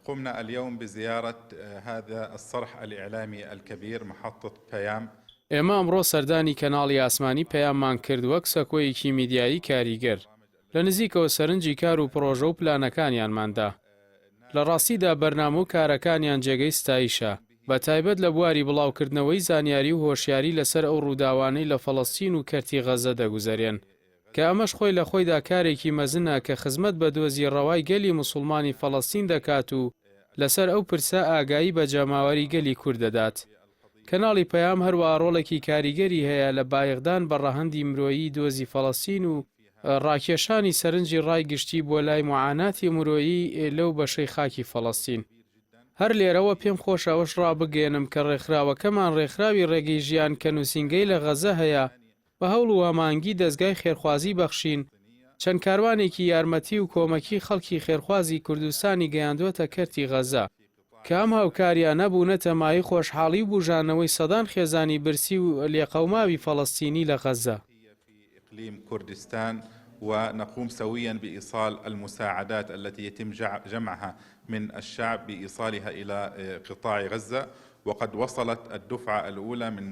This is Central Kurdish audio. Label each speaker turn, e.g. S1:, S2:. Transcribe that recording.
S1: قمنا اليوم بزیارة هذا الصرح الإعلامي الكبير محطة پەیام.
S2: ئێمە ئەمڕۆ سەردانی کەناڵی ئاسمانی پەیاممان کرد وەک سەکۆیەکی میدیایی کاریگەر، لە نزیکەوە سەرنجی کار و پڕۆژە و پلانەکانیانمان دا. لە ڕاستیدا بەرنامە و کارەکانیان جێگەی ستایشە، بە تایبەت لە بواری بڵاوکردنەوەی زانیاری و هۆشیاری لەسەر ئەو ڕووداوانەی لە فەڵەستین و کەرتی غەززە دەگوزەرێن. کە ئەمەش خۆی لە خۆیدا کارێکی مەزنە کە خزمەت بە دۆزی ڕەوای گەلی موسوڵمانی فەڵەستین دەکات و لەسەر ئەو پرسە ئاگایی بە جەماوەری گەلی کورد دەدات. کەناڵی پەیام هەروەها ڕۆڵێکی کاریگەری هەیە لە بایەخدان بە ڕەهەندی مرۆیی دۆزی فەڵەستین و ڕاکێشانی سەرنجی ڕای گشتی بۆ لای موعاناتی مرۆیی لەو بەشەی خاکی فەڵەستین. هەر لێرەوە پێم خۆشە ئەوەش ڕابگەیەنم کە ڕێکخراوەکەمان ڕێکخراوی ڕێگەی ژیان کە نووسینگەی لە غەزە هەیە بە هەوڵ و هەماهەنگی دەزگای خێرخوازی بەخشین، چەند کاروانێکی یارمەتی و کۆمەکی خەڵکی خێرخوازی کوردستانی گەیاندووەتە کەرتی غەزە، کە ئەم هاوکارییانە بوونەتە مایەی خۆشحاڵی و بوژانەوەی سەدان خێزانی برسی و لێقەوماوی فەڵەستینی لە غەزە.
S1: اقلیم کوردستان ونقوم سویا بإیصال المساعدات التي يتم جمعها من الشعب بإيصالها إلى قطاع غزة وقد وصلت الدفعة الأولى من.